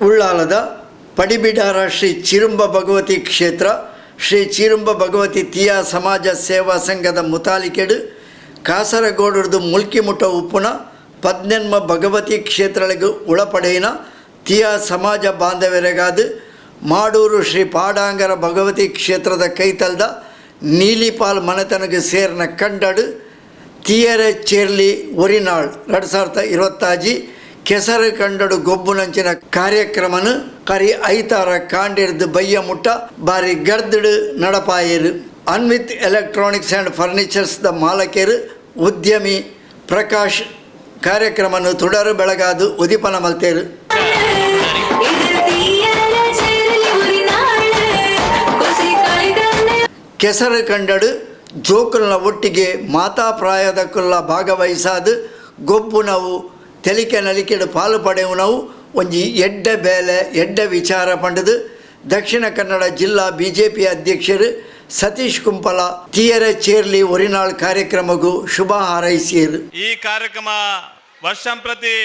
ಉಳ್ಳಾಲದ ಪಡಿಬಿಡಾರ ಶ್ರೀ ಚಿರುಂಬ ಭಗವತಿ ಕ್ಷೇತ್ರ, ಶ್ರೀ ಚೀರುಂಬ ಭಗವತಿ ತಿಯಾ ಸಮಾಜ ಸೇವಾ ಸಂಘದ ಮುತಾಲಿಕೆಡು ಕಾಸರಗೋಡುರ್ದು ಮುಲ್ಕಿಮುಟ್ಟ ಉಪ್ಪುನ ಪದ್ನೆನ್ಮ ಭಗವತಿ ಕ್ಷೇತ್ರಗಳಿಗೆ ಉಳಪಡೆಯಿನ ತಿಯಾ ಸಮಾಜ ಬಾಂಧವರಿಗಾದ ಮಾಡೂರು ಶ್ರೀ ಪಾಡಾಂಗರ ಭಗವತಿ ಕ್ಷೇತ್ರದ ಕೈತಲ್ದ ನೀಲಿಪಾಲ್ ಮನೆತನಗೆ ಸೇರಿನ ಕಂಡಡು ತಿಯರೆ ಚೇರ್ಲಿ ಒರಿನಾಳ್ 2026 ಕೆಸರು ಕಂಡಡು ಗೊಬ್ಬುನಂಚಿನ ಕಾರ್ಯಕ್ರಮನು ಕರಿ ಐತಾರ ಕಾಂಡಿರ್ದು ಬಯ್ಯ ಮುಟ್ಟ ಬಾರಿ ಗರ್ದಡು ನಡಪಾಯರು. Anvith electronics and furnitures the ಮಾಲಕರು ಉದ್ಯಮಿ ಪ್ರಕಾಶ್ ಕಾರ್ಯಕ್ರಮನು ತುಡರು ಬೆಳಗಾದು ಉದಿಪನ ಮಲ್ತೇರು. ಇದು ತೀಯರ ಚೇರಲಿ ಉರಿನಾಳು ಕೊಸಿ ಕಳಿಗನ್ನೆ. ಕೆಸರು ಕಂಡಡು ಜೋಕುಲ್ನ ಒಟ್ಟಿಗೆ ಮಾತಾ ಪ್ರಾಯದಕ್ಕುಲ್ಲ ಭಾಗವಹಿಸಾದು ಗೊಬ್ಬು ನಾವು ತೆಲಿಕೆ ನಲಿಕೆಡು ಪಾಲು ಪಡೆವು ನಾವು ಒಂಜಿ ಎಡ್ಡೆ ಬೇಲೆ, ಎಡ್ಡೆ ವಿಚಾರ ಪಂಡದು ದಕ್ಷಿಣ ಕನ್ನಡ ಜಿಲ್ಲಾ ಬಿಜೆಪಿ ಅಧ್ಯಕ್ಷರು ಸತೀಶ್ ಕುಂಪಲ ತಿಯರೆ ಚೇರ್ಲಿ ಒರಿನಾಳ್ ಕಾರ್ಯಕ್ರಮಗೂ ಶುಭ ಹಾರೈಸಿಯರು. ಈ ಕಾರ್ಯಕ್ರಮ ವರ್ಷಂ ಪ್ರತಿ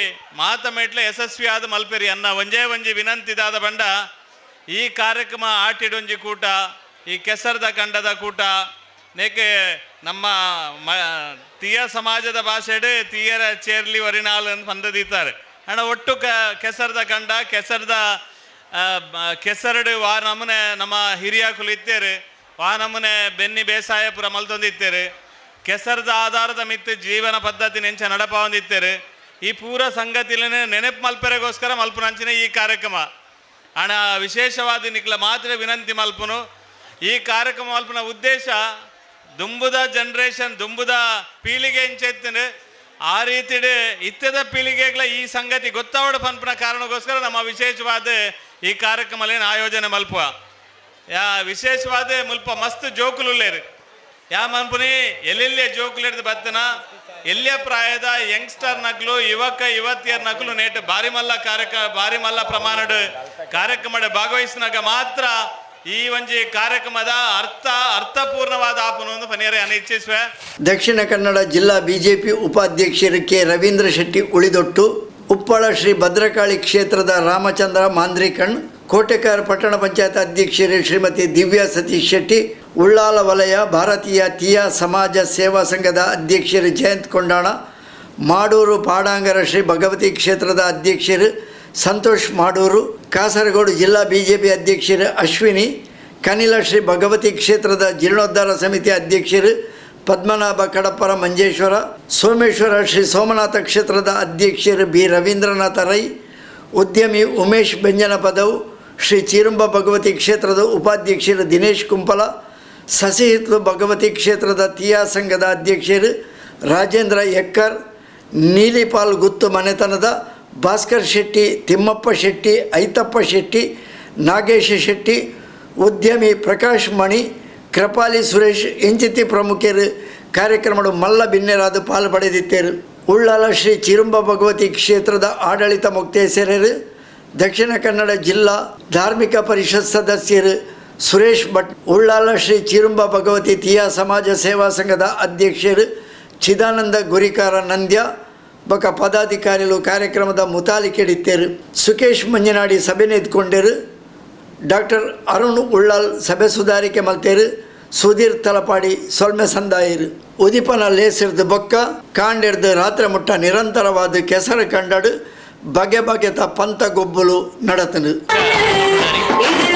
ಮಾತ ಮೇಟ್ಲೆ ಯಶಸ್ವಿಯಾದ ಮಲ್ಪೆರಿ ಅನ್ನ ಒಂಜೇ ಒಂಜಿ ವಿನಂತಿದಾದ ಬಂಡ, ಈ ಕಾರ್ಯಕ್ರಮ ಆಟಿಡೊಂಜಿ ಕೂಟ, ಈ ಕೆಸರದ ಕಂಡದ ಕೂಟ ನೇಕೆ ನಮ್ಮ ತೀಯ ಸಮಾಜದ ಭಾಷೆಡ್ ತೀಯರ ಚೇರ್ಲಿ ವರಿನಾಲ್ ಅಂತ ಬಂದದೀತಾರೆ ಅಣ್ಣ. ಒಟ್ಟು ಕೆಸರದ ಕಂಡ, ಕೆಸರದ ಕೆಸರಡು ವಾ ನಮೂನೆ ನಮ್ಮ ಹಿರಿಯಾಕುಲು ಇತ್ತೇರು, ವಾ ನಮೂನೆ ಬೆನ್ನಿ ಬೇಸಾಯ ಪುರ ಮಲ್ತೊಂದಿತ್ತೇರು, ಕೆಸರದ ಆಧಾರದ ಮಿತ್ತು ಜೀವನ ಪದ್ಧತಿ ನೆಂಚ ನಡಪ ಹೊಂದಿತ್ತೇರು. ಈ ಪೂರ ಸಂಗತಿಲನೆ ನೆನಪು ಮಲ್ಪೆರೆಗೋಸ್ಕರ ಮಲ್ಪುನಂಚಿನ ಈ ಕಾರ್ಯಕ್ರಮ ಅಣ. ವಿಶೇಷವಾದ ನಿಕ್ಲ ಮಾತ್ರ ವಿನಂತಿ ಮಲ್ಪುನು. ಈ ಕಾರ್ಯಕ್ರಮ ಮಲ್ಪುನ ಉದ್ದೇಶ ದುಂಬುದ ಜನರೇಷನ್, ದುಂಬುದ ಪೀಳಿಗೆ ಇಂಚೆತ್ತಿನ ಆ ರೀತಿಡ್ ಇತ್ತದ ಪೀಳಿಗೆಗಳ ಈ ಸಂಗತಿ ಗೊತ್ತಾವಡ ಪನ್ಪುನ ಕಾರಣಕ್ಕೋಸ್ಕರ ನಮ್ಮ ವಿಶೇಷವಾದ ಈ ಕಾರ್ಯಕ್ರಮಲೇನ ಆಯೋಜನೆ ಮಲ್ಪುವ. ಯಾ ವಿಶೇಷವಾದ ಮುಲ್ಪ ಮಸ್ತ್ ಜೋಕುಲುಲ್ಲೇರು. ಯಾ ಮನ್ಪುನಿ ಎಲ್ಲೆಲ್ಲಿಯ ಜೋಕುಲು ಹಿಡ್ದು ಬತ್ತನ, ಎಲ್ಲಿಯ ಪ್ರಾಯದ ಯಂಗ್ಸ್ಟರ್ ನಕ್ಲು, ಯುವಕ ಯುವತಿಯರ್ ನಕ್ಲು ನೇಟ್ ಬಾರಿ ಮಲ್ಲ ಕಾರ್ಯಕ್ರಮ, ಬಾರಿ ಮಲ್ಲ ಪ್ರಮಾಣಡ್ ಕಾರ್ಯಕ್ರಮದ ಭಾಗವಹಿಸಿನಾಗ ಮಾತ್ರ ಈ ಒಂಜಿ ಕಾರ್ಯಕ್ರಮದ ಅರ್ಥಪೂರ್ಣವಾದ ಆಪುನು ಒಂದು ಪನಿಯರೆ ಅನಿಚ್ಛಿಸುವೆ. ದಕ್ಷಿಣ ಕನ್ನಡ ಜಿಲ್ಲಾ ಬಿಜೆಪಿ ಉಪಾಧ್ಯಕ್ಷರು ಕೆ ರವೀಂದ್ರ ಶೆಟ್ಟಿ ಉಳಿದೊಟ್ಟು, ಉಪ್ಪಳ ಶ್ರೀ ಭದ್ರಕಾಳಿ ಕ್ಷೇತ್ರದ ರಾಮಚಂದ್ರ ಮಾಂದ್ರಿಕಣ್, ಕೋಟೆಕಾರ ಪಟ್ಟಣ ಪಂಚಾಯತ್ ಅಧ್ಯಕ್ಷರು ಶ್ರೀಮತಿ ದಿವ್ಯಾ ಸತೀಶ್ ಶೆಟ್ಟಿ, ಉಳ್ಳಾಲ ವಲಯ ಭಾರತೀಯ ತಿಯಾ ಸಮಾಜ ಸೇವಾ ಸಂಘದ ಅಧ್ಯಕ್ಷರು ಜಯಂತ್ ಕೊಂಡಾಣ, ಮಾಡೂರು ಪಾಡಾಂಗರ ಶ್ರೀ ಭಗವತಿ ಕ್ಷೇತ್ರದ ಅಧ್ಯಕ್ಷರು ಸಂತೋಷ್ ಮಾಡೂರು, ಕಾಸರಗೋಡು ಜಿಲ್ಲಾ ಬಿಜೆಪಿ ಅಧ್ಯಕ್ಷರು ಅಶ್ವಿನಿ, ಕನಿಲ ಶ್ರೀ ಭಗವತಿ ಕ್ಷೇತ್ರದ ಜೀರ್ಣೋದ್ಧಾರ ಸಮಿತಿ ಅಧ್ಯಕ್ಷರು ಪದ್ಮನಾಭ ಕಡಪರ ಮಂಜೇಶ್ವರ, ಸೋಮೇಶ್ವರ ಶ್ರೀ ಸೋಮನಾಥ ಕ್ಷೇತ್ರದ ಅಧ್ಯಕ್ಷರು ಬಿ ರವೀಂದ್ರನಾಥ ರೈ, ಉದ್ಯಮಿ ಉಮೇಶ್ ಬೆಂಜನಪದವು, ಶ್ರೀ ಚೀರುಂಬ ಭಗವತಿ ಕ್ಷೇತ್ರದ ಉಪಾಧ್ಯಕ್ಷರು ದಿನೇಶ್ ಕುಂಪಲ, ಸಸಿಹಿತ್ಲು ಭಗವತಿ ಕ್ಷೇತ್ರದ ತಿಯಾ ಸಂಘದ ಅಧ್ಯಕ್ಷರು ರಾಜೇಂದ್ರ ಎಕ್ಕರ್, ನೀಲಿಪಾಲ್ ಗುತ್ತು ಮನೆತನದ ಭಾಸ್ಕರ್ ಶೆಟ್ಟಿ, ತಿಮ್ಮಪ್ಪ ಶೆಟ್ಟಿ, ಐತಪ್ಪ ಶೆಟ್ಟಿ, ನಾಗೇಶ ಶೆಟ್ಟಿ, ಉದ್ಯಮಿ ಪ್ರಕಾಶ್ ಮಣಿ, ಕೃಪಾಲಿ ಸುರೇಶ್ ಇಂಚಿತಿ ಪ್ರಮುಖರು ಕಾರ್ಯಕ್ರಮಡು ಮಲ್ಲ ಬಿನ್ನೆರಾದ ಪಾಲು ಪಡೆದಿತ್ತೇರು. ಉಳ್ಳಾಲ ಶ್ರೀ ಚಿರುಂಬ ಭಗವತಿ ಕ್ಷೇತ್ರದ ಆಡಳಿತ ಮೊಕ್ತೇಸರರು, ದಕ್ಷಿಣ ಕನ್ನಡ ಜಿಲ್ಲಾ ಧಾರ್ಮಿಕ ಪರಿಷತ್ ಸದಸ್ಯರು ಸುರೇಶ್ ಭಟ್, ಉಳ್ಳಾಲ ಶ್ರೀ ಚಿರುಂಬ ಭಗವತಿ ತಿಯಾ ಸಮಾಜ ಸೇವಾ ಸಂಘದ ಅಧ್ಯಕ್ಷರು ಚಿದಾನಂದ ಗುರಿಕಾರ ನಂದ್ಯ ಬೊಕ ಪದಾಧಿಕಾರಿಗಳು ಕಾರ್ಯಕ್ರಮದ ಮುತಾಲಿಕೆಡಿತ್ತೇರು. ಸುಕೇಶ್ ಮಂಜನಾಡಿ ಸಭೆ ಎದ್ಕೊಂಡರು. ಡಾಕ್ಟರ್ ಅರುಣ್ ಉಳ್ಳಾಲ್ ಸಭೆ ಸುಧಾರಿಕೆ ಮಲ್ತೇರು. ಸುಧೀರ್ ತಲಪಾಡಿ ಸೊಲ್ಮೆ ಸಂದಾಯರು. ಉದಿಪನ ಲೇಸಿರ್ದು ಬೊಕ್ಕ ಕಾಂಡಿರ್ದು ರಾತ್ರಿ ಮುಟ್ಟ ನಿರಂತರವಾದ ಕೆಸರು ಕಂಡಡು ಬಗೆ ಬಗೆತ ಪಂತ ಗೊಬ್ಬಲು ನಡತನು. ಇದು